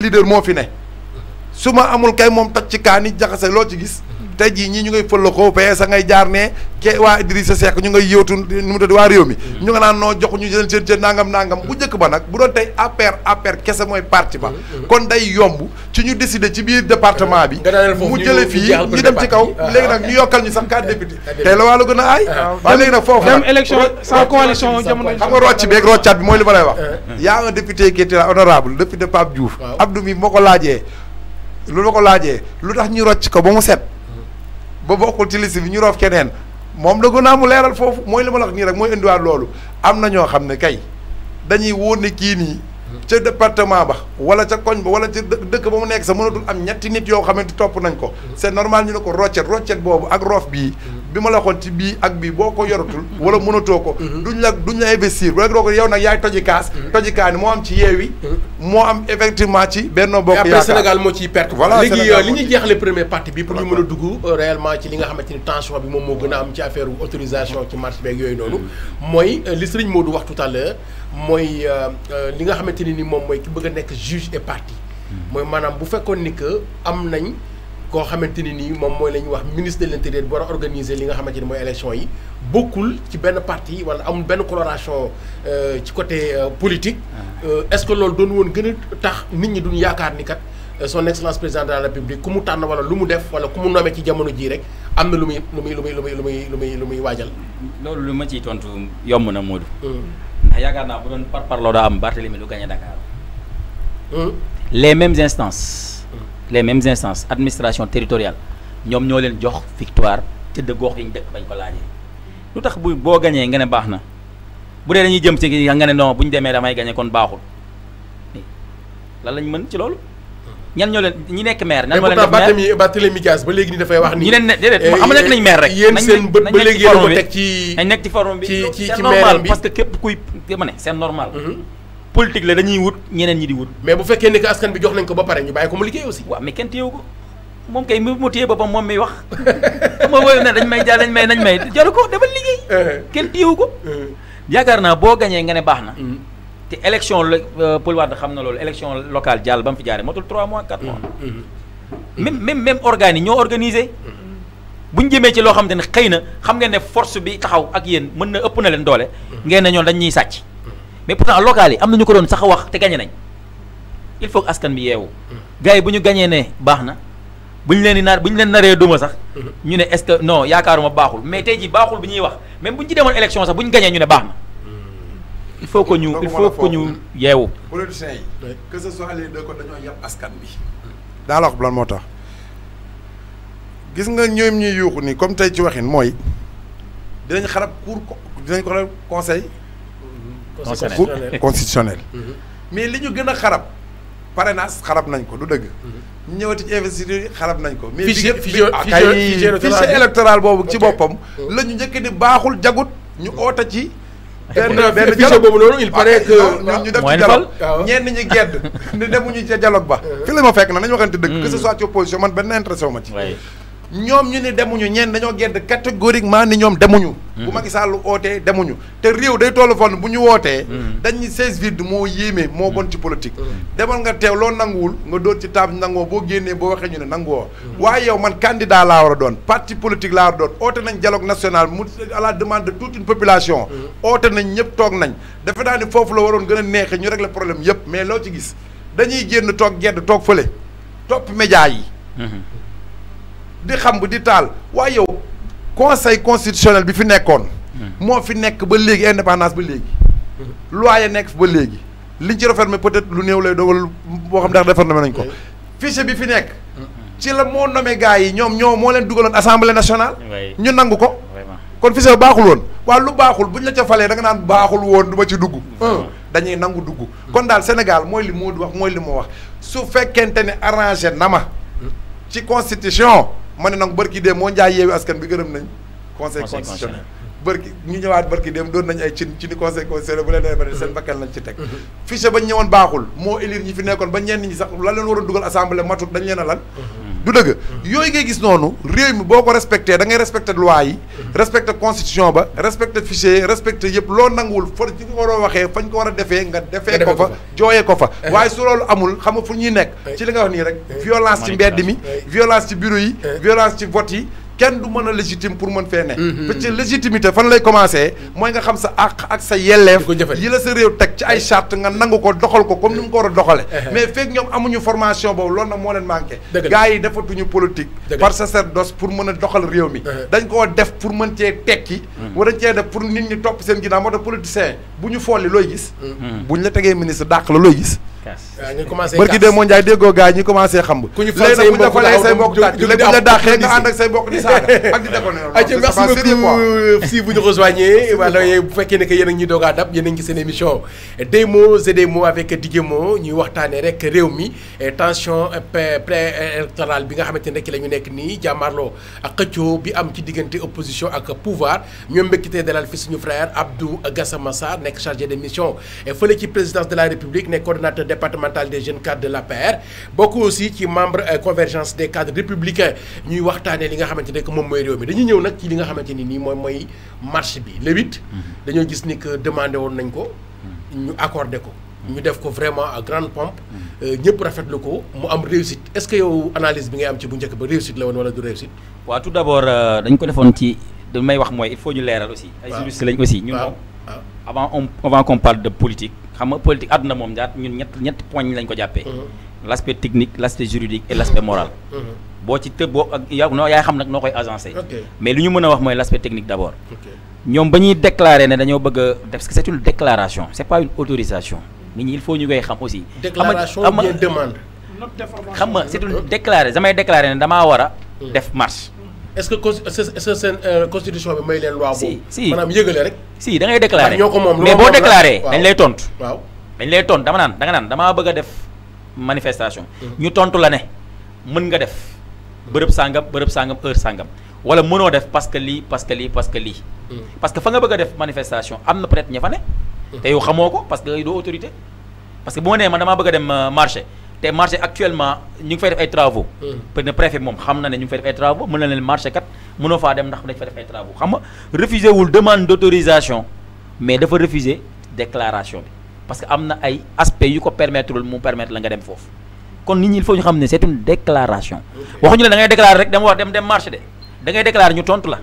leader moo fi ne su ma amul kay moom toj ci kaani jaxase loo ci gis tey jii ñii ñu ngay fël ko PS a ngay jaar ne ke waa Idrissa Seck ñu ngay yóotu nu mu tudd waa réew mi ñu nga naan noo jox ñu seen nangam bu njëkk ba nag bu doon tey APR kese mooy parti ba kon day yomb ci ñu décider ci biir département bi mu jële fii ñu dem ci kaw léegi nag ñu yokkal ñu sax 4 députés tey la wàllu gën a aay waaye léegi nag foofu dem élection sans coalition jamono xam nga rocc beeg roccaat bi mooy li ma lay wax y'a un député qui était honorable député Pape Diouf Abdou mi moo ko laajee lu tax ñu rocc ko ba mu set ba bokkul ci liste bi ñu roof keneen moom la gën a mu leeral foofu mooy li ma la wax nii rek mooy indiwaat loolu am na ñoo xam ne kay dañuy wóor ne kii nii ca département ba wala ca koñ ba wala ca dëkk ba mu nekk sax mënatul am ñetti nit yoo xamante topp nañ ko c'est normal ñu ne ko roccet boobu ak roof bii bi ma la waxoon ci bii ak bii boo ko yoratul wala mënatoo ko duñ la investir wala doo ko yow nag yaay toji kaani moo am ci Yewwi moo am effectivement ci Benno Bokk Yaakaar après Sénégal moo ciy perte voilà léegi li ñuy jeexale premier parti bi pour ñu mën a dugg réellement ci li nga xamante ni tension bi moom moo gën a am ci affaire autorisation ci marché beeg yooyu noonu mooy li Serigne Modou wax tout à l'heure mooy li nga xamante ni moom mooy ki bëgg a nekk juge et partie mooy maanaam bu fekkoon ni que am nañ koo xamante ni nii moom mooy la ñuy wax ministre de l'intérieur bi war a organiser li nga xamante ni mooy élection yi bokkul ci benn parti wala amul benn coloration ci côté politique est-ce que loolu doon woon gën a tax nit ñi duñ yaakaar ni kat son excellence président de la république ku mu tànn wala lu mu def wala ku mu nommé ci jamono jii rek am na lu muy waajal. loolu lu ma ciy tontu yomb na Modou. ndax yaakaar naa bu doon parparloo daa am Barthélemy du gagné Dakar. les mêmes instances administration territoriale ñoom ñoo leen jox victoire te de gox yi ñu dëkk bañ ko laajee lu tax boo gañee nga ne baax na bu dee dañuy jëm ci nga ne non bu ñu demee damay gañe kon baaxul lan lañ mën ci loolu ñan ñoo leen ñi nekk maire nan moo leen def maire Barthélemy Dias ba léegi ni dafay wax ni ñi leen ne déedéet xam nga nekk nañ maire rek yéen seen bët ba léegi yéen ko teg ci nañ nekk ci forme bi ci c'est maire normal bi parce que képp kuy ma ne c'est normal politique la dañuy wut ñeneen ñi di wut mais bu fekkee ni que askan bi jox nañ ko ba pare ñu bàyyi ko mu liggéey aussi waaw mais kenn téyewu ko moom kay mu téye boppam moom miy wax xam nga wooyu ne dañ may jaay nañ may jaru ko demal liggéey kenn téyewu ko yaakaar naa boo gañee nga ne baax na te élection Paul Wade xam na loolu élection locale jàll ba mu fi jaaree motul 3 mois 4 mois même organes yi ñoo organisé bu ñu jëmee ci loo xamante ne xëy na xam ngeen ne force bi taxaw ak yéen mën na ëpp na leen doole ngeen ne ñoom dañ ñuy sàcc mais pourtant local yi am na ñu ko doon sax wax te gañe nañ il faut que askan bi yeewu gars yi bu ñu gañee ne baax na bu ñu leen naree duma sax ñu ne est-ce que non yaakaaruma baaxul mais tey ji baaxul bi ñuy wax même bu ñu ci demoon élection sax bu ñu gañee ñu ne baax na il faut que ñu yeewu politiciens yi que ce soit les deux ko dañoo yàpp askan bi daa la wax lan moo tax gis nga ñoom ñuy yuuxu nii comme tey ci waxin mooy dinañ xarab dinañ ko xarab conseil constitutionnel mais li ñu gën a xarab parrainage xarab nañ ko du dëgg ñëwati ci investiture yi xarab nañ ko mais fichier électoral boobu ci boppam la ñu njëkk ni baaxul jagut ñu oota ci benn fichier boobu noonu il paraît que ñu def ci dialogue ñenn ñi gedd ne demuñu ca dialogue ba fi la ma fekk na nañu waxante dëgg que ce soit ci opposition man benn intéressé wu ma ci ñoom ñu ne demuñu ñenn dañoo gedd catégoriquement ni ñoom demuñu bu Macky Sall ootee demuñu te réew day tollu fon bu ñu wootee dañu 16 vide moo yéeme moo bon ci politique demal nga teew loo nanguwul nga doon ci table nangoo boo génnee boo waxee ñu ne nanguwoo waaye yow man candidat laa war a doon parti politique laa war a doon oote nañ dialogue national mu à la demande de toute une population oote nañ ñëpp toog nañ defe naa ni foofu la waroon gën a neexee ñu régler problème yëpp mais loo ci gis dañuy génn toog gedd toog fële topp média yi di xam bu di taal waaye yow conseil constitutionnel bi fi nekkoon moo fi nekk ba léegi indépendance ba léegi loi ya nekk fi ba léegi liñ ci réformer peut-être lu néew lay dogal boo xam ndax réformer nañ ko fichier bi fi nekk ci la moo nommé gars yi ñoom moo leen dugaloon assemblée nationale ñu nangu ko kon fichier ba baaxul woon waaw lu baaxul buñ la ca falee da nga naan baaxul woon du ma ci dugg dañuy nangu dugg kon daal Sénégal mooy li moo di wax mooy li mu wax su fekkente ne arrangé na ma ci constitution ma ne nag bërki dem moo njaay yeewi askan bi gërëm nañ conseil constitutionnel bërki ñu ñëwaat bërki dem doon nañ ay ci ni conseil constitutionnel bu leen dee ba seen bakkan lañ ci teg fichier bañ ñëwoon baaxul moo élire ñi fi nekkoon ba ñenn ñi sax la leen waroon dugal assemblée matut dañ leen a lan du dëgg yooyu ngay gis noonu réew mi boo ko respecté da ngay respecté loi yi respecté constitution ba respecté fichier respecté yëpp loo nanguwul fa ci ko war a waxee fañ ko war a defee nga defee ko fa jooyee ko fa waaye su loolu amul xam nga fu ñuy nekk ci li nga wax nii rek violence ci mbedd mi violence ci bureau yi violence ci vote yi kenn du mën a légitime pour mën fee ne parce que légitimité fan lay commencé mooy nga xam sa àq ak sa yelleef yi la sa réew teg ci ay charte nga nangu ko doxal ko comme ni mu ko war a doxale mais fekk ñoom amuñu formation boobu loolu nag moo leen manqué gars yi defatuñu politique par sacerdoce pour mën a doxal réew mi dañ koo def pour mën cee tekki wala cee def pour nit ñi topp seen ginnaaw moo tax politicien bu ñu folli looy gis buñ la tegee ministre dàq la looy gis barki dee moo njaay déggoo gars yi ñu commencé xam léegi nag buñ la falee say mbokk tàcc léegi buñ la dàqee nga ànd ak say mbokk di saaga ak di defoon merci beaucoup si vous nous rejoignez wala bu fekkee ne que yéen a ngi ñuy doog a dab yéen a ngi seen émission des mots et des mots avec Didier Mo ñuy waxtaanee rek réew mi tension pré-électorale bi nga xamante ne la ñu nekk nii jàmmaarloo ak xëccoo bi am ci diggante opposition ak pouvoir ñoom mbékkitee dalal fi suñu frère Abdou Gassama Sarr nekk chargé de mission fële ci présidence de la République nekk coordonnateur départemental des jeunes cadres de l'APR bokk aussi ci membre convergence des cadres républicains ñuy waxtaanee li nga xamante ne moom mooy réew mi dañuy ñëw nag ci li nga xamante ni nii mooy marche bi le 8 dañoo gis ni que demandé woon nañ ko ñu accordé ko ñu def ko vraiment à grande pompe ñëpp rafetlu ko mu am réussite est-ce que yow analyse bi ngay am ci bu njëkk ba réussite la woon wala du réussite waaw tout d'abord dañ ko defoon ci li may wax mooy il faut ñu leeral aussi ay juristes lañ aussi ñun moom avant qu'on parle de politique xam nga politique àdduna moom daal ñun ñetti poñ lañ ko jàppee l'aspect technique l'aspect juridique et l'aspect moral boo ci tëb boo ak yaay xam nag noo koy agencé mais li ñu mën a wax mooy l'aspect technique d'abord ñoom ba ñuy déclarer ne dañoo bëgg a def parce que c'est une déclaration c'est pas une autorisation nit ñi il faut ñu koy xam aussi déclaration bien demande xam nga c'est une déclarer damay déclarer ne damaa war a def marche est-ce que seen constitution bi may leen loi boobu si maanaam yëgale rek si da ngay déclarer ñoo ko moom mais boo déclarer dañ lay tontu waaw dañ lay tontu da nga naan damaa bëgg a def manifestation ñu tontu la ne mën nga def bërëb sàngam heure sàngam wala mënoo def parce que lii parce que fa nga bëgg a def manifestation am na peut-être ña fa ne te yow xamoo ko parce que doo autorité parce que bu ma nee man damaa bëgg a dem marché te marché actuellement ñu ngi fay def ay travaux peut-être préfet moom xam na ne ñu ngi fay def ay travaux mën na leen marché kat mënoo faa dem ndax dañ fa def ay travaux xam nga refusé wul demande d'autorisation mais dafa refusé déclaration bi parce que am na ay aspects yu ko permettrewul mu permettre la nga dem foofu kon nit ñi il faut ñu xam ne c'est une déclaration waxuñu ne da ngay déclarer rek dem marché de da ngay déclarer ñu tontu la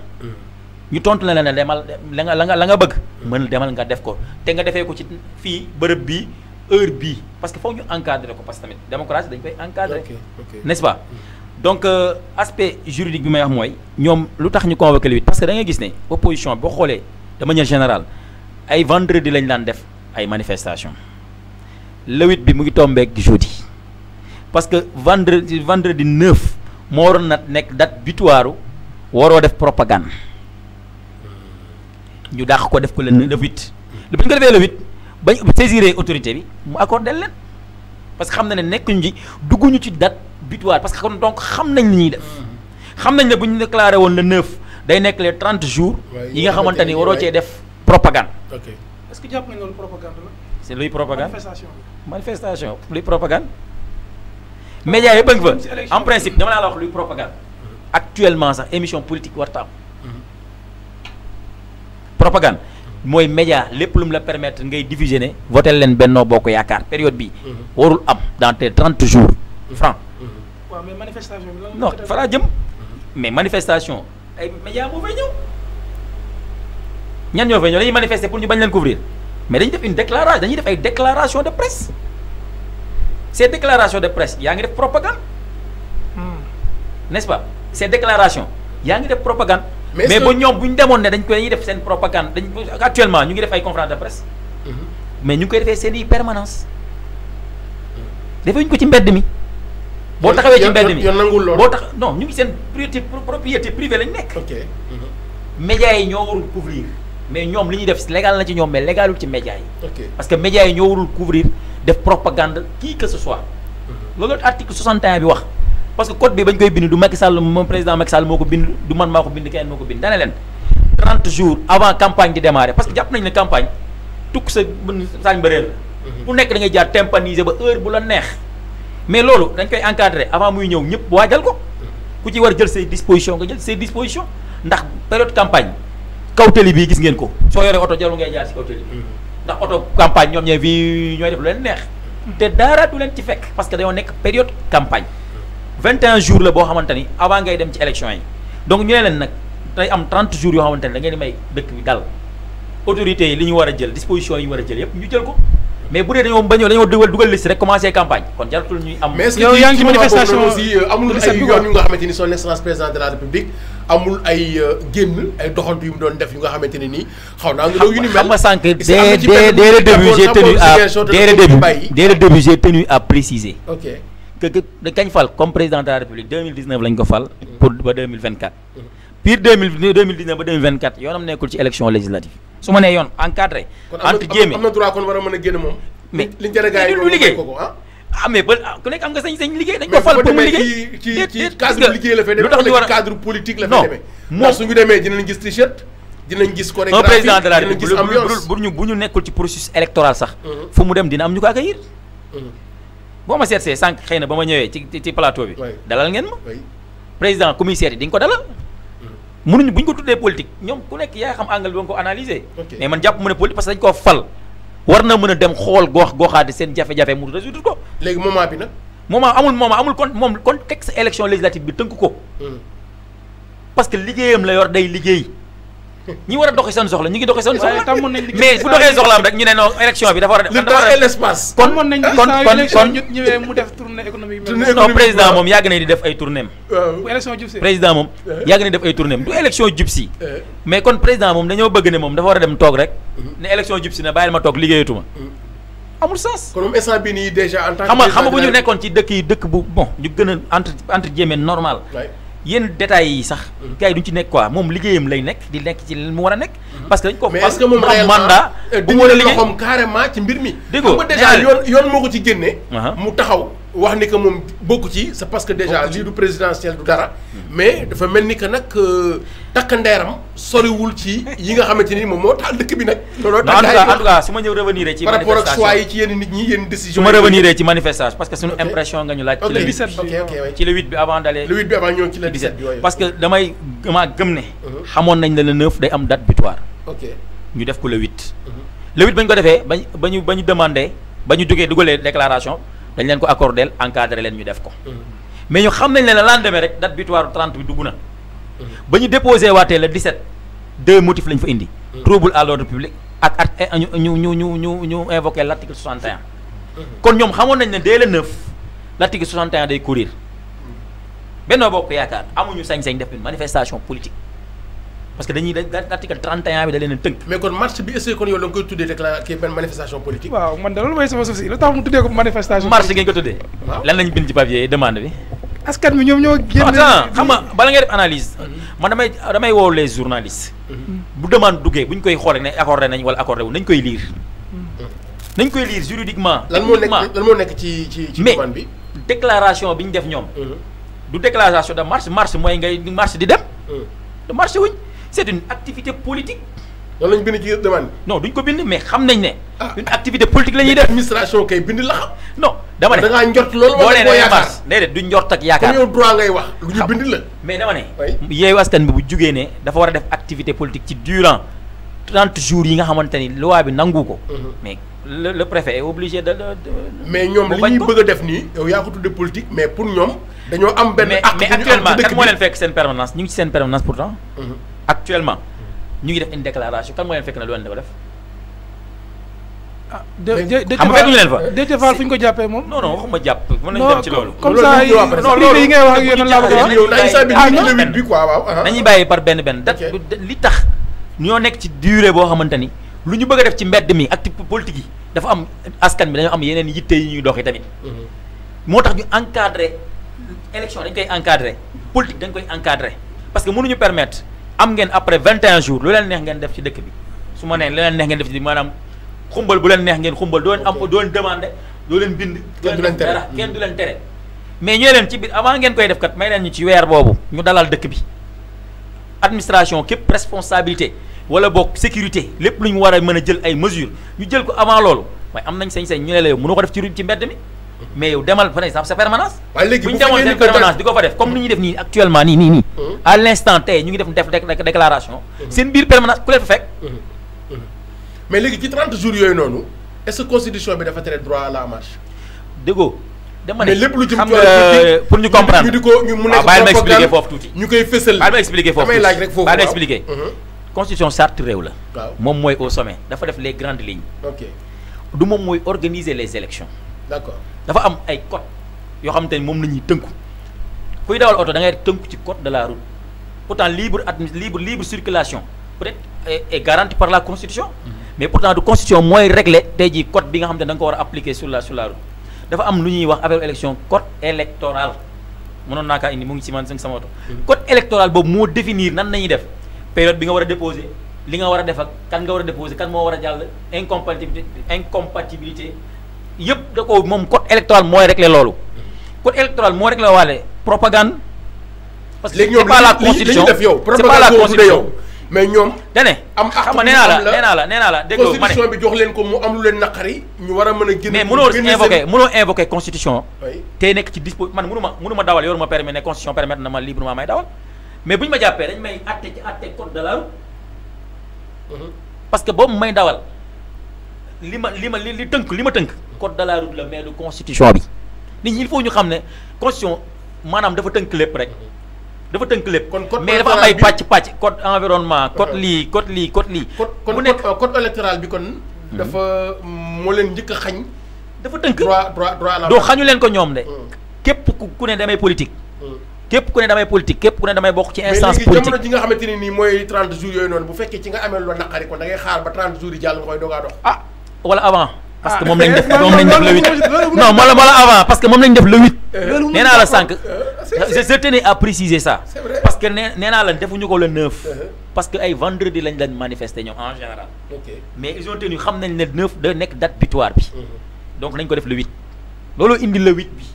ñu tontu la ne demal la nga bëgg mën demal nga def ko te nga defee ko ci fii bërëb bii heure bii parce que foog ñu encadrer ko parce que tamit démocratie dañ koy encadrer n'est-ce pas donc aspect juridique bi may wax mooy ñoom lu tax ñu convoqué le 8 parce que da ngay gis ne opposition boo xoolee de manière générale ay vendredi lañ daan def ay manifestation le 8 bi mu ngi tombeek jeudi parce que vendredi 9 moo waroon na nekk date butoir waroo def propagande ñu dàq ko def ko le 8 bu ñu ko defee le 8 bañ saisiré autorité bi mu accordé leen parce que xam na ne nekkuñu ci dugguñu ci date butoir parce que kon donc xam nañ li ñuy def xam nañ ne bu ñu déclaré woon le 9 day nekk les 30 jours yi nga xamante ni waroo cee def propagande. ok est-ce que jàpp nga loolu propagande la. c'est luy propagande manifestation luy propagande. Non, médias yi bëgg fa en principe dama la wax luy propagande. Actuellement sax émission politique warta am. Propagande mooy média lépp lu mu la permettre ngay diffuser ne voter leen Benno Bokk Yaakaar période bi warul am dans tes 30 jours francs. waaw mais manifestation bi lan non fa laa jëm mais manifestation ay médias moo fay ñëw ñan ñoo fay ñëw dañuy manifester pour ñu bañ leen couvrir mais dañuy def une déclaration dañuy def ay déclaration de presse ces déclarations de presse yaa ngi def propagande n'est-ce pas ces déclarations yaa ngi def propagande mais ba ñoom bu ñu demoon ne dañ koy def seen propagande dañ actuellement ñu ngi def ay conférence de presse mais ñu ngi koy defee seen i permanence defee ñu ko ci mbedd mi boo taxawee ci mbedd mi boo tax non ñu ngi seen propriété privée lañ nekk médias yi ñoo warul couvrir mais ñoom li ñuy def légal na ci ñoom mais légalul ci médias yi parce que médias yi ñoo warul couvrir def propagande qui que ce soit loolu article 61 bi wax parce que code bi bañ koy bind du Macky Sall moom président Macky Sall moo ko bind du man maa ko bind keneen moo ko bind dane leen 30 jours avant campagne di démarrer parce que jàpp nañ ne campagne tukk sa saañ ba réer ku nekk da ngay jaar tympaniser ba heure bu la neex mais loolu dañ koy encadrer avant muy ñëw ñëpp waajal ko ku ci war jël say disposition nga jël say disposition ndax période campagne kaw tali bii gis ngeen ko soo yoree oto jarul ngay jaar si kaw tali bi ndax oto campagne ñoom ñooy fii ñooy def lu leen neex te dara du leen ci fekk parce que dañoo nekk période campagne 21 jours la boo xamante ni avant ngay dem ci élection yi donc ñu ne leen nag tey am 30 jours yoo xamante ni da ngeen di may dëkk bi dal autorités yi li ñu war a jël disposition yi ñu war a jël yëpp ñu jël ko mais bu dee dañoo dugal liste rek commencé campagne kon jaratul ñuy am. mais est-ce yow yaa ngi ci que manifestation aussi amul ay yoon yu nga xamante ni son excellence président de la république amul ay génn ay doxantu yu mu doon def yu nga xamante ne nii xaw naa nga yu ni mel xam nga sànq dès le début j'ai tenu à préciser ok que kañ fal comme président de la république 2019 lañ ko fal pour ba 2024 pire 2019 ba 2024 yoonam nekkul ci élection législative su ma nee yoon encadré entre guillemets am na droit kon war a mën a génn moom mais liñ tere gars yi lu liggéey ko ah mais ba ku nekk am nga sañ liggéey dañ ko fal pour mu liggéey ci cadre liggéey la fay demee wala ci cadre politique la fay demee moom suñu demee dinañ gis t-shirt dinañ gis chorégraphie un président de la dinañ gis république ambiance bu ñu nekkul ci processus électoral sax fu mu dem dina am ñu ko accueillir boo ma seetsee sànq xëy na ba ma ñëwee ci plateau bi dalal ngeen ma président commissaire yi di nga ko dalal mënuñu bu ñu ko tuddee politique ñoom ku nekk yaa xam angle bi nga ko analyser mais man jàpp mu ne politique parce que dañ koo fal war na mën a dem xool goxaati seen jafe-jafe mu résoudre ko léegi moment bi nag moment amul moom contexte élection législative bi tënk ko parce que liggéeyam la yor day liggéey ñi war a doxi seen soxla ñu ngi doxi seen soxla mais bu doxee soxlaam rek ñu ne non élection bi dafa war a le temps et l'espace kon ñëwee mu def tournée économique non président moom yàgg na di def ay tournéem bu élection jub si président moom yàgg na di def ay tournéem du élection jub si mais kon président moom dañoo bëgg ne moom dafa war a dem toog rek ne élection jub si ne bàyyil ma toog liggéeyatuma amul sens kon moom instant bi nii déjà en tant que xam nga bu ñu nekkoon ci dëkk bu bon ñu gën a entre guillemets normal yenn détails yi sax gars yi duñ ci nekk quoi moom liggéeyam lay nekk di nekk ci li mu war a nekk parce que dañ ko mais est-ce que moom réellement mandat bu mu la loxoom carrément ci mbir mi dégg nga déjà yoon moo ko ci génne mu taxaw wax ni que moom bokku ci c'est parce que déjà lii du présidentiel du dara mais dafa mel ni que nag takkandeeram soriwul ci yi nga xamante ni moom moo taal dëkk bi nag looloo en tout cas su ma ñëw revenir ci par rapport ak choix yi ci yenn nit ñi yenn décision su ma revenir ci manifestation parce que suñu impression nga ñu laaj ci le 17 ci le 8 bi avant d'aller le 8 bi avant ñëw ci le 17 parce que dama gëm ne xamoon nañ ne le 9 day am date butoir ñu def ko le 8 le 8 bañ ko defee ba ñu demandé ba ñu jógee dugalee déclaration dañ leen ko accordé encadré leen ñu def ko mais ñu xam nañ ne la lendemain rek date butoir 30 bi dugg na ba ñu déposé waatee le 17 deux motifs lañ fa indi trouble à l'ordre public ak ñu invoqué l'article 61 kon ñoom xamoon nañ ne dès le 9 l'article 61 day courir Benno Bokk Yaakaar amuñu sañ-sañ def une manifestation politique parce que dañuy l'article 31 bi da leen a tënk. mais kon marche bi est-ce que kon yow da nga koy tuddee kii benn manifestation politique. waaw man de loolu mooy sama souci lu tax mu tuddee ko manifestation. marche ngeen ko tuddee. waaw lan lañ bind ci papier demande bi. askan bi ñoom ñoo génn. xam nga bala ngay def analyse. man damay woo les journalistes. bu demande duggee bu ñu koy xoolee ne accordé nañ wala accordé wu nañ koy lire. nañ koy lire juridiquement. lan moo nekk ci demande bi. mais déclaration bi ñu def ñoom. du déclaration de marche mooy ngay marche di dem. de marche wuñ. c'est une activité politique. loolu lañ bind ci demande. non duñ ko bind mais xam nañ ne. une activité politique la ñuy def. administration kay bind la xam. non dama ne da ngaa njort loolu wala boo yaakaar déedéet du njort ak yaakaar. comme yow droit ngay wax lu ñu bind la. mais dama ne. Yewwi Askan Wi bu jugee ne dafa war a def activité politique ci durant 30 jours yi nga xamante ni loi bi nangu ko. mais le préfet est obligé de. mais ñoom li ñuy bëgg a def nii yow yaa ko tuddee politique mais pour ñoom dañoo am benn. mais actuellement kan moo leen fekk seen permanence ñu ngi ci seen permanence pourtant. actuellement ñu ngi def une déclaration kan moo leen fekk na lu leen ko def. ah xam nga fekkuñu leen fa. Déthié Fall fu ñu ko jàppee moom. non waxuma jàpp mën nañu dem ci loolu. comme ça loolu yi ngay wax ak yéen laa bëgg a wax. nañuy bàyyi par benn date li tax ñoo nekk ci durée boo xamante ni lu ñu bëgg a def ci mbedd mi activité politique yi dafa am askan bi dañoo am yeneen yitte yi ñuy doxi tamit. moo tax ñu encadré élection dañ koy encadré politique dañ koy encadré parce que mënuñu permettre am ngeen après 21 jours lu leen neex ngeen def ci dëkk bi su ma nee lu leen neex ngeen def ci maanaam xumbal bu leen neex ngeen xumbal doo leen am doo leen demandé doo leen bind. kenn du leen tere kenn du leen tere mais ñoo leen ci biir avant ngeen koy def kat may leen ñu ci weer boobu ñu dalal dëkk bi administration képp responsabilité wala boog sécurité lépp lu ñu war a mën a jël ay mesures ñu jël ko avant loolu waaye am nañ sañ-sañ ñu ne la yow mënoo ko def ci mbedd mi mais yow demal par exemple sa permanence. waaye léegi bu ñu demoon seen permanence di ko fa def comme ni ñuy def nii actuellement nii. à l'instant tey ñu ngi def déclaration. seen biir permanence ku leen fa fekk. mais léegi ci 30 jours yooyu noonu est-ce que constitution bi dafa tere droit à la marche. déggoo dama ne mais lépp lu jëm xam nga pour ñu comprendre ñu di ko ñu mun a. bàyyi ma expliquer foofu tuuti. ñu koy fësal. bàyyi ma expliquer foofu damay laaj rek foofu bàyyi ma expliquer. constitution charte réew la. waaw moom mooy au sommet dafa def les grandes lignes. ok du moom mooy organiser les élections. d'accord dafa am ay code yoo xamante ni moom la ñuy tënku kuy dawal oto da ngay tënku ci code de la route pourtant libre circulation peut-être est garanti par la constitution. mais pourtant du constitution mooy régler tey jii code bi nga xamante ne da nga ko war a appliquer sur la route dafa am lu ñuy wax affaire élection code électoral mënoon naa kaa indi mu ngi ci man sama oto. code électoral boobu moo définir nan nañuy def période bi nga war a déposer li nga war a def ak kan nga war a déposer kan moo war a jàll incompatibilité yëpp da ko moom code électoral mooy régler loolu. code électoral moo régler waale propagande. parce que c'est pas la constitution c'est pas la constitution mais ñoom. dane xam nga nee naa la déggoo ma ne constitution bi jox leen ko mu am lu leen naqari ñu war a mën a génn. mais mënoo invoquer constitution. tey nekk ci man mënu ma dawal yoru ma permis ne constitution permettre na ma librement may dawal mais bu ñu ma jàppee dañ may atte ci atte code de la route. parce que boobu may dawal li ma tënk code de la route la mais du constitution bi nit ñi il faut ñu xam ne constitution maanaam dafa tënk lépp rek. dafa tënk lépp mais dafa am ay pàcc code environnement code lii. bu nekk code électoral bi kon. dafa moo leen njëkk a xañ. dafa tënk droit à la doo xañu leen ko ñoom de. képp ku ne damay politique. képp ku ne damay bokk ci instance politique. mais léegi jamono ji nga xamante ne nii mooy 30 jours yooyu noonu bu fekkee ci nga amee lu naqari kon da ngay xaar ba 30 jours yi jàll nga koy doog a dox. wala avant. parce que moom lañ def le 8 non wala avant parce que moom lañ def le 8. nee naa la sànq. je tenais à préciser ça. parce que nee naa la defuñu ko le 9. parce que ay vendredi lañ manifester ñoom en général. mais ils ont tenu xam nañ ne 9 da nekk date butoir bi. donc nañ ko def le 8. loolu indi le 8 bi.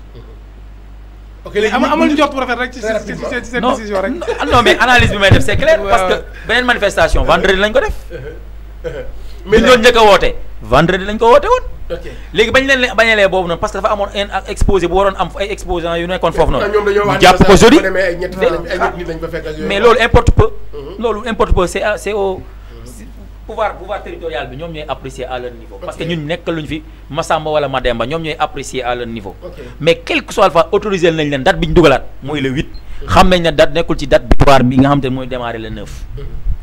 ok léegi amul njort bu rafet rek ci seen décision rek. non mais analyse bi may def c'est clair. parce que beneen manifestation vendredi lañ ko def. mais li ñu doon njëkk a woote vendredi lañ ko woote woon. léegi bañ leen bañalee boobu noonu parce que dafa amoon un exposé bu waroon am ay exposants yu nekkoon foofu noonu. ñu jàpp ko jeudi mais loolu importe peu. loolu importe peu c'est au pouvoir territorial bi ñoom ñooy apprécier à leur niveau. parce que ñun nekkaluñ fi Massamba wala Mademba ñoom ñooy apprécier à leur niveau. mais quel que soit le fois autorisé nañ leen date bi ñu dugalaat mooy le 8. xam nañ ne date nekkul ci date butoir bi nga xam te ne mooy démarrer le 9.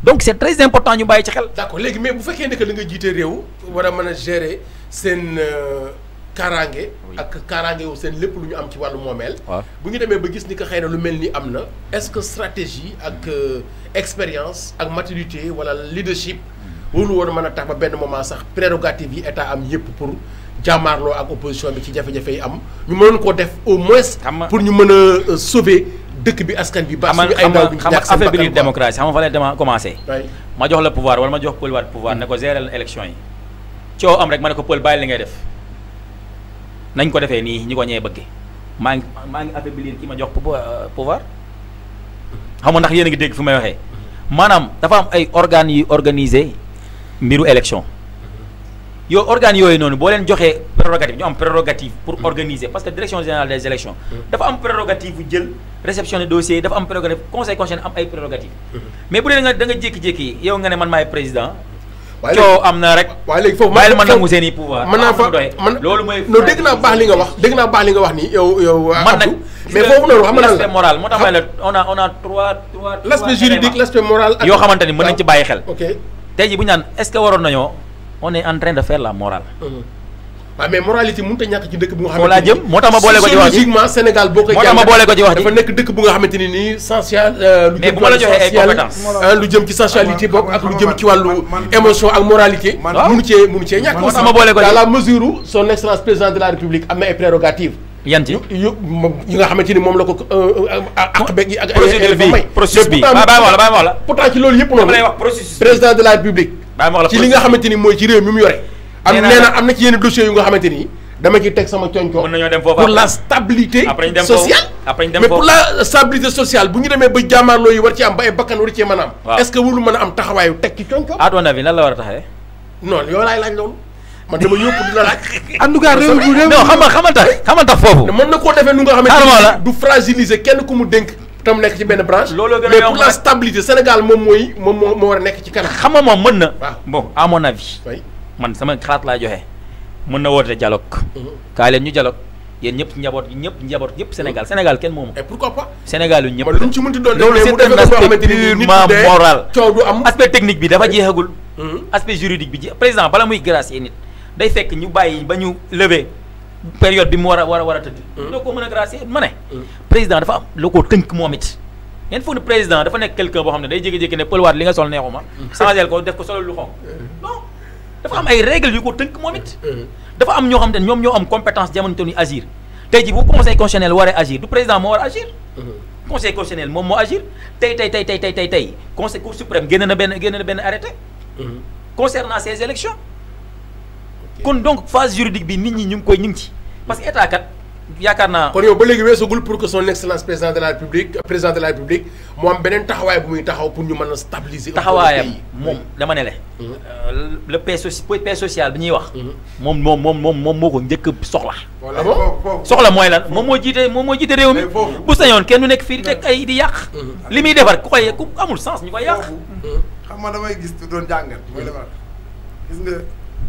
donc c'est très important ñu bàyyi ci xel. d'accord léegi mais bu fekkee ne que da nga jiite réew war a mën a gérer seen kaaraange. ak kaaraange wu seen lépp lu ñu am ci wàllu moomeel. bu ñu demee ba gis ni que xëy na lu mel ni am na est-ce que stratégie ak expérience ak maturité wala leadership warul woon a mën a tax ba benn moment sax prérogative yi état am yépp pour jàmmaarloo ak opposition bi ci jafe-jafe yi am ñu mënoon koo def au moins. pour ñu mën a sauver. dëkk bi askan bi ba suñu ay ndaw bi xam nga affaiblir démocratie xam nga fa lay dema commencé. ma jox la pouvoir wala ma jox Pël waat pouvoir ne ko gérer la élection yi coow am rek ma ne ko Pël bàyyi li ngay def nañ ko defee nii ñi ko ñee bëgge maa ngi affaiblir ki ma jox pouvoir xam nga ndax yéen a ngi dégg fi may waxee maanaam dafa am ay organes yu organiser mbiru élection yow organes yooyu noonu boo leen joxee prérogative ñu am prérogative pour organiser parce que direction générale des élections dafa am prérogative bu jël réceptionner dossier dafa am prérogative conseil constitutionnel am ay prérogative mais bu dee da nga jékki-jékki yow nga ne man maay président coow am na rek waaye léegi foofu bàyyi la ma nangu seen i pouvoir mën naa fa man loolu mooy non dégg naa baax li nga wax ni yow man nag mais foofu noonu xam nga l'aspect moral moo tax may la on a trois l'aspect juridique l'aspect moral yoo xamante ni mën nañ ci bàyyi xel ok tey jii bu ñu naan est-ce que waroon nañoo on est en train de faire la morale. waaw mais moralité mënut a ñàkk ci dëkk bu nga xamante ni. laa jëm moo tax ma boole ko ci wax ji sociologiquement Sénégal boo koy. moo tax ma boole ko ci wax ji dafa nekk dëkk bu nga xamante ni nii social. mais bu ma la joxee ay compétences. lu jëm ci sensualité boobu ak lu jëm ci wàllu émotion ak moralité. mënu cee ñàkk. moo tax ma boole ko ci dans la mesure où son excellence président de la république am na ay prérogatives. yan ci yi nga xamante ni moom la ko ak beeg yi ak. processus bi bàyyi ma wax la pourtant ci loolu yëpp noonu. président de la république. ci li nga xamante ni mooy ci réew mi mu yore. nee na ci yenn dossiers yu nga xamante ni dama ci teg sama coñco. mën nañoo dem foofu pour la stabilité sociale. mais pour la stabilité sociale bu ñu demee ba jàmmaarloo yi war ci am ba ay bakkan war cee mën a am. est-ce que warul mën a am taxawaayu teg ci coñco. à ton avis lan la war a taxawee. non yow laay laaj loolu. man dama ñëw pour di la laaj. en tout cas réew mi non xamal tax foofu. mën na koo defee nu nga xamante ni du fragiliser kenn ku mu dénk tam nekk ci benn branche. looloo gën a mais yomb pour la stabilité Sénégal moom moo war a nekk ci kanam. xam nga moom mën na. waaw bon à mon avis. man sama xalaat laa joxe mën na woote dialogue. kaa leen ñu dialogue yéen ñëpp ñëpp Sénégal kenn moomu. et pourquoi pas. Sénégal yu ñëpp. lu ñu ci mënti doon loolu c'est un aspect purement moral. coow du am aspect technique bi dafa jeexagul. aspect juridique bi président bala muy gracier nit day fekk ñu bàyyi ba ñu lever période bi mu war a tëdd. doo ko mën a gracier ma ne. président dafa am loo ko tënk moom it. ngeen foog ne président dafa nekk quelqu'un boo xam ne day jékki-jékki ne pëlwaat li nga sol neexuma. changé ko def ko solo lu xonk non dafa am ay règles yu ko tënk moom it. dafa am ñoo xam ne ñoom ñoo am compétence jamono ni agir tey ji bu conseil constitutionnel waree agir du président moo war a agir. conseil constitutionnel moom moo agir tey conseil cour suprême génn na benn arrêté. concernant ces élections. kon donc phase juridique bi nit ñi ñu ngi ci parce que état kat yaakaar naa. kon yow ba léegi weesagul pour que son excellence président de la république mu am beneen taxawaay bu muy taxaw pour ñu mën a stabiliser. taxawaayam moom dama ne le paix social bi ñuy wax. moom moo ko njëkk soxla. soxla mooy lan moom moo jiite réew mi. bu sañoon kenn du nekk fii di teg ay di yàq. li muy defar ku amul sens ñu koy yàq. xam nga damay gis doon jàngat. mooy defar gis nga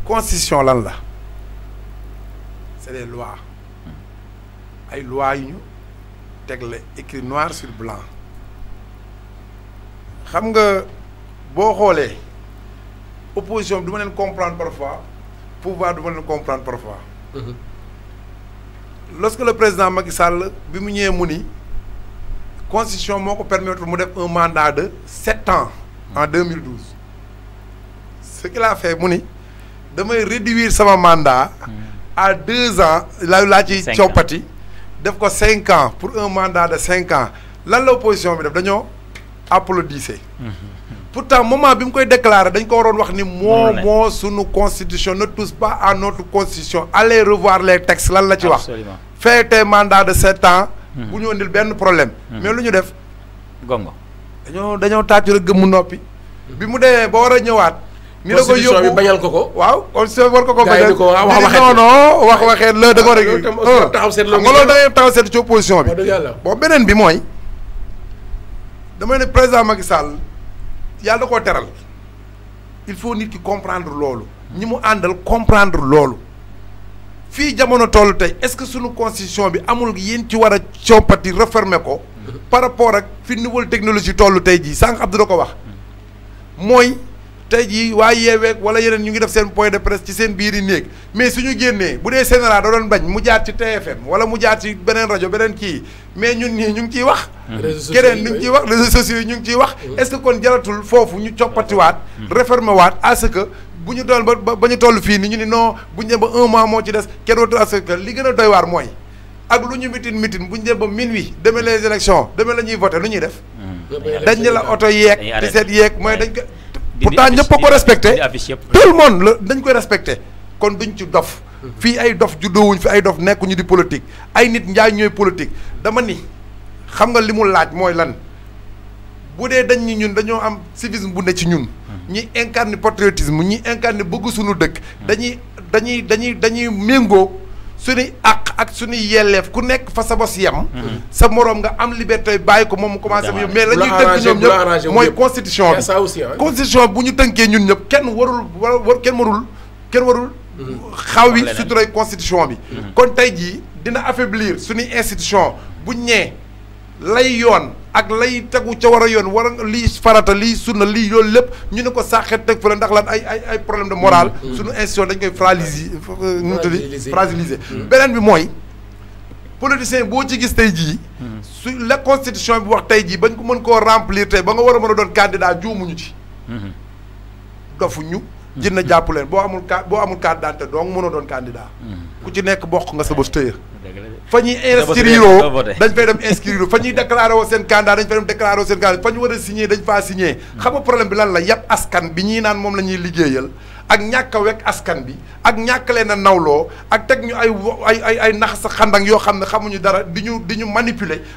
constitution lan la c'est des lois. ay lois yu ñu tegle écrit noir sur blanc xam nga boo xoolee opposition bi du ma leen comprendre parfois pouvoir du ma leen comprendre parfois. Lorsque le président Macky Sall bi mu ñëwee mu ni constitution moo ko permettre mu def un mandat de 7 ans en 2012 ce qu'il a fait mu ni damay réduire sama mandat à 2 ans laa ci coppati def ko 5 ans pour un mandat de 5 ans lan la opposition bi def dañoo applaudissé. Pourtant moment bi mu koy déclaré dañ ko waroon wax ni moo sunu constitution ne touche pas à notre constitution allez revoir les textes lan la ci wax. Faites mandat de 7 ans. bu ñu andil benn problème. mais lu ñu def. gongo dañoo tàccu rek gëmmu noppi. bi mu demee ba war a ñëwaat. ni la ko yóbbu bi bañal ko. waaw constitution war ko bañal. wax waxeet la da ko rek. taxaw seet la nga loolu da ngay taxaw seet ci opposition bi. bon beneen bi mooy. damay ne président Macky Sall yàlla da koo teral. il faut nit ki comprendre loolu. ñi mu àndal comprendre loolu. fii jamono toll tey est-ce que sunu constitution bi amul yéen ci war a coppati refermer ko. par rapport ak fi nouvelle technologie toll tey jii sànq Abdou da ko wax. mooy tey jii waa Yewwi wala yeneen ñu ngi def seen point de presse ci seen biir yi néeg mais suñu génnee bu dee Sénégal da doon bañ mu jaar ci TFM wala mu jaar ci beneen rajo beneen kii mais ñun ñii ñu ngi ciy wax. keneen ñu ngi ciy wax réseaux sociaux yi ñu ngi ciy wax. est-ce que kon jaratul foofu ñu coppatiwaat. refermer waat à ce que. bu ñu doon ba ñu toll fii ni ñu ni non bu ñu dem ba 1 mois moo ci des kenn wootu askan li gën a doy waar mooy ak lu ñu mitin bu ñu dem ba minuit demee les élections demee la ñuy voté lu ñuy def. dañ ne la oto yeeg. ti seet yeeg mooy dañ ko. pourtant ñëpp a ko respecté tout le monde la dañ koy respecté kon duñ ci dof. fii ay dof juddoowuñ fi ay dof nekkuñu di politique ay nit njaay ñooy politique dama ni xam nga li mu laaj mooy lan bu dee dañ ni ñun dañoo am civisme bu ne ci ñun. ñi incarne patriotisme ñi incarne bëgg suñu dëkk dañuy méngoo suñuy àq ak suñuy yelleef ku nekk fa sa bos yem sa moroom nga am liberté bàyyi ko moom mu commencé bi mais la ñuy tënk ñoom ñëpp mooy constitution bi constitution bu ñu tënkee ñun ñëpp kenn warul xaw wi suturay constitution bi kon tey jii dina affaiblir suñuy institution buñ ñee lay yoon ak lay tegu ca war a yoon war a lii farata lii sunna lii loolu lépp ñu ne ko saaxet teg fa la ndax lan ay problème de morale suñu institution dañ koy fragiliser beneen bi mooy politicien boo ci gis tey jii su la constitution bi wax tey jii bañ ko mën koo remplir tey ba nga war a mën a doon candidat juumuñu ci dofuñu jënd jàpp leen boo amul carte d'identité donc mënoo doon candidat ku ci nekk bokk nga sa bos tëye fa ñuy inscrire dañ fay dem inscrire fa ñuy déclaré woo seen candidat dañ fay dem déclaré woo seen candidat fa ñu war a signé dañ faa signé xam nga problème bi lan la yàpp askan bi ñii naan moom la ñuy liggéeyal ak ñàkk a wekk askan bi ak ñàkk leen a nawloo ak teg ñu ay nax sa xandang yoo xam ne xamuñu dara di ñu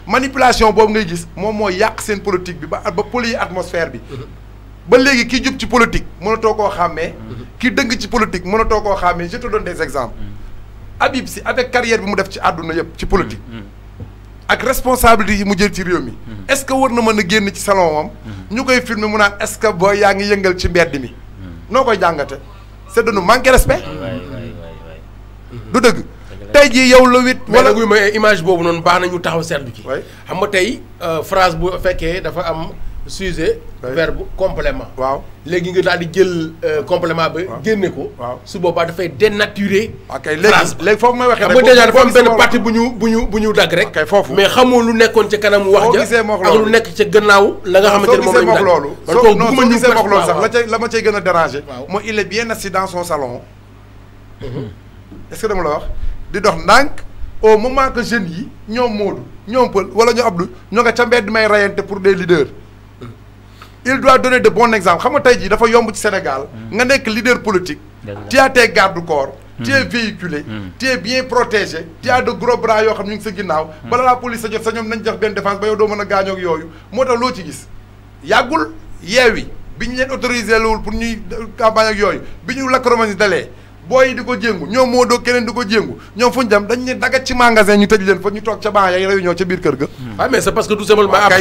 manipulation boobu ngay gis moom mooy yàq seen politique bi ba poli atmosphère bi ba léegi ki jub ci politique mënatoo koo xàmmee. ki dëng ci politique mënatoo koo xàmmee je te donne des exemples. Habib Sy avec carrière bi mu def ci àdduna yëpp ci politique. ak responsabilité yi mu jël ci réew mi. est-ce que war na mën a génn ci salon am. ñu koy filmer mu naan est-ce que booy yaa ngi yëngal ci mbedd mi. noo koy jàngate c'est de nous manquer respect. du dëgg. tey jii yow la wit wala guy may image boobu noonu baax na ñu taxaw seetlu ci. xam nga tey phrase bu fekkee dafa am sujet. verbe complément. waaw léegi nga daal di jël complément ba. génne ko. waaw su boobaa dafay dénaturer. ok léegi foofu may waxee rek xam nga déjà dafa am benn partie bu ñu dagg rek. ok foofu mais xamoo lu nekkoon ca kanam wax ja ak lu nekk ca gannaaw. la nga xamante ne moom la ñu dagg loolu. soo gisee wax loolu sax la ma cay gën a déranger. mooy il est bien assis dans son salon. est-ce que dama la wax. di dox ndànk au moment que jeunes yi ñoom Modou ñoom Pël wala ñu Abdou ñoo nga ca mbedd may rayante pour des leaders. il doit donner de bons exemples xam nga tey jii dafa yomb ci Sénégal. nga nekk leader politique. tu as tes garde-corps. tu es véhiculé. tu es bien protégé. tu as de gros bras yoo xam ñu ngi sa ginnaaw. bala la police sa jot sa ñoom nañ jox benn défense ba yow doo mën a gaañoo ak yooyu moo tax loo ci gis yàggul Yewwi bi ñu leen autorisé lawul pour ñuy campagne ak yooyu bi ñu lacrymogène dalee. booy yi di ko jéngu ñoom moo doo keneen di ko jéngu ñoom fu ñu dem dañ ne dagat ci magasin ñu tëj leen fa ñu toog ca ban ya réunion ca biir kër ga. waaw mais c'est parce que tout simplement ab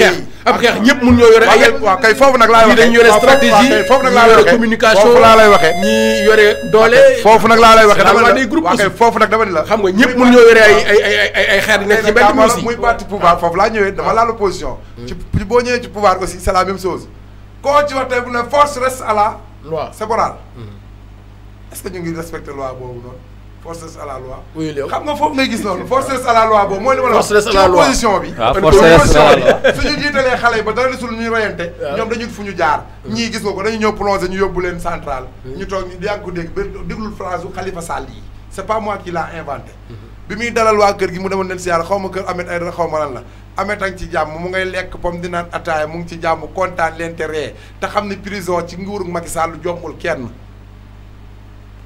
xeex ñëpp mun ñoo yore ay waaw kay foofu nag laay waxee dañu yore stratégie foofu nag laa lay waxee communication foofu laa lay waxee ñi yore doole foofu nag laa lay waxee dama la waaw kay foofu nag dama ni la xam nga ñëpp mun ñoo yore ay xeer di nekk ci benn aussi muy parti pouvoir foofu laa ñëwee dama laal opposition ci boo ñëwee ci pouvoir aussi c'est la même chose koo ci wax tey bu ne force reste à la loi c'est moral est-ce que ñu ngi respecter loi boobu noonu force reste à la loi. oui léegi xam nga foofu ngay gis noonu force reste à la loi boobu mooy li ma la wax. force reste à la loi ci opposition bi. waaw force reste à la loi suñu jiitalee xale yi ba dara desul ñuy royante. ñoom dañu fu ñu jaar. ñii gis nga ko dañu ñëw plongé ñu yóbbu leen centrale. ñu toog ñu yaa ngi ko dégg ba déglul phrase u Khalifa Sall yi. c'est pas moi qui l'a inventé. bi muy dalal waa kër gi mu demoon leen si yàlla xaw ma kër Ahmed Aïdara xaw ma lan la. Ahmed a ngi ci jàmm mu ngay lekk pomme di naan ataaya mu ngi ci jàmm kontaan leen te ree te xam ne prison ci nguuru Macky Sall jombul kenn.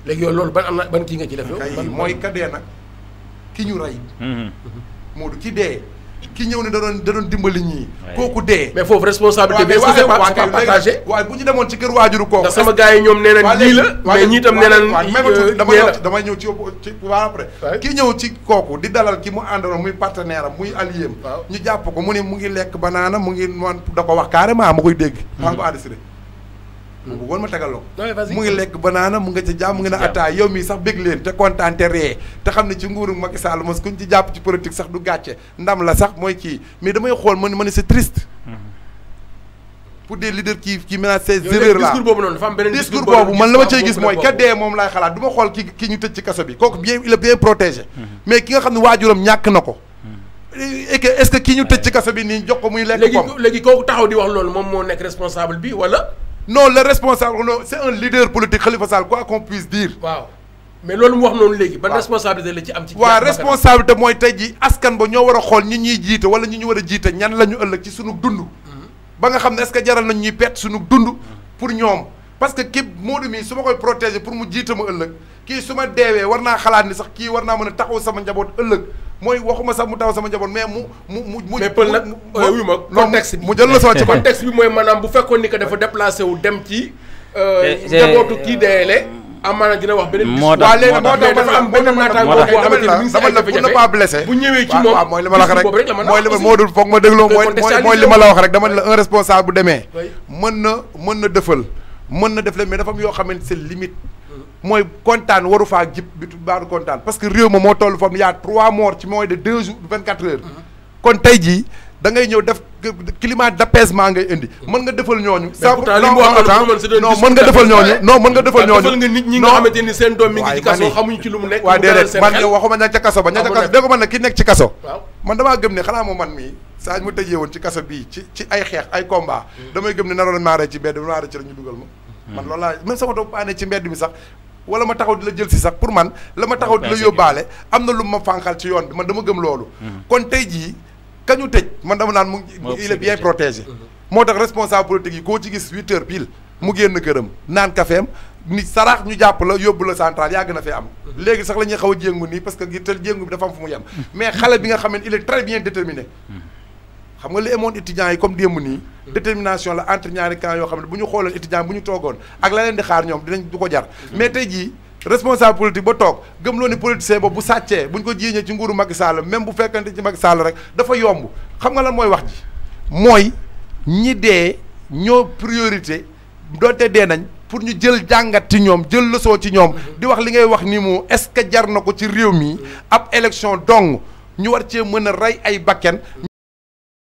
léegi yow loolu ban kii nga ci def yow. kay mooy ka dee nag ki ñu rey. Modou ki dee ki ñëw ne da doon dimbali ñii. kooku dee. mais foofu responsabilité bi est-ce que c'est pas partagé. waaye bu ñu demoon ci kër waajuru kooku. ndax sama gars yi ñoom nee nañ lii la. mais ñii tam nee nañ damay ñëw ci waa après. ki ñëw ci kooku di dalal ki mu àndaloon muy partenaire am muy allié am. ñu jàpp ko mu ne mu ngi lekk banaana mu ngi man da ko wax carrément ma koy dégg. maa ngi ko enregistré. mu bëggoon ma tegal ko mu ngi lekk banaana mu nga ca jàmm mu ngi ne attaay yow mii sax bég leen te kontaan te ree te xam ne ci nguuru Macky Sall mos kuñ ci jàpp ci politique sax du gàcce ndam la sax mooy kii mais damay xool ma ne c'est triste pour des leaders qui menacent ces erreurs là discours boobu noonu dafa am beneen discours boobu man la ma cay gis mooy ka dee moom laay xalaat du ma xool ki ñu tëj ci kaso bi kooku bien il est bien protégé mais ki nga xam ne waajuram ñàkk na ko est-ce que ki ñu tëj ci kaso bi nii jox ko muy lekk pom léegi kooku taxaw di wax loolu moom moo nekk responsable bi wala non le responsable non c'est un leader politique Khalifa Sall quoi qu'on puisse dire. waaw mais loolu mu wax noonu léegi. ban responsabilité la ci am. ci waaw responsabilité mooy tey jii askan ba ñoo war a xool ñi ñuy jiite wala ñi ñu war a jiite ñan la ñu ëllëg ci sunu dund. ba nga xam ne est-ce que jaral nañ ñuy perte sunu dund pour ñoom parce que kii Modou mii su ma koy protéger pour mu jiite ma ëllëg kii su ma deewee war naa xalaat ni sax kii war naa mën a taxaw sama njaboot ëllëg mooy waxuma sax mu taxaw sama njaboot mais mu. mais pël nag wuyu ma contexte bi mu jël leçon ci contexte bi mooy maanaam bu fekkoon ni que dafa déplacé wu dem ci. njabootu kii deele amaana dina wax beneen. moo tax dafa am benn naataango boo xamante ni mi ngi si ay pour ne pas blessé bu ñëwee ci moom mooy li ma la wax rek mooy li ma moo dul foog ma dégloo mooy li ma la wax rek dama ne la un responsable bu demee mën na dëfal mën na def leen mais dafa am yoo xamante c'est limite mooy kontaan waru faa jib bi baadu kontaan parce que réew ma moo toll foofu y a 3 morts ci moins de 2 jours 24 heures kon tey jii da ngay ñëw def climat d'apaisement ngay indi mën nga defal ñooñu non mën nga defal ñooñu non mën nga defal ñooñu defal nga nit ñi nga xamante ni seen doom mi ngi ci kaso xamuñu ci lu mu nekk waaw déedéet man waxuma ña ca kaso ba ña ca kaso dégg man ne ki nekk ci kaso man damaa gëm ne xanaa moom man mii saa ma tëjee woon ci kaso bii ci ay xeex ay combat damay gëm ne naroon maa rey ci mbedd maa rey ci la ñu dugal ma man loolu laa même sama doom paane ci mbedd mi sax wala ma taxaw di la jël si sax pour man la ma taxaw di la yóbbaale am na lu ma fànqal ci yoon bi man dama gëm loolu kon tey jii kañu tëj man dama naan il est bien protégé moo tax responsable politique yi koo ci gis 8 heures pile mu génn këram naan kafeem ni saraax ñu jàpp la yóbbu la central yàgg na fee am léegi sax la ñuy xaw a jéngu nii parce que gi tel jéngu bi dafa am fu mu yem mais xale bi nga xam ne il est très bien déterminé xam nga li amoon étudiants yi comme démb nii détermination la entre ñaari camp yoo xam ne bu ñu xooloon étudiant bu ñu toogoon ak la leen di xaar ñoom dinañ du ko jar mais tey jii responsable politique ba toog gëm loo ni politicien boobu bu sàccee buñ ko jiiñee ci nguuru Macky Sall même bu fekkante ci Macky Sall rek dafa yomb xam nga lan mooy wax ji mooy ñi dee ñoo priorité doonte dee nañ pour ñu jël jàngat ci ñoom jël leçon ci ñoom di wax li ngay wax ni mu est-ce que jar na ko ci réew mi ab élection dong ñu war cee mën a rey ay bakken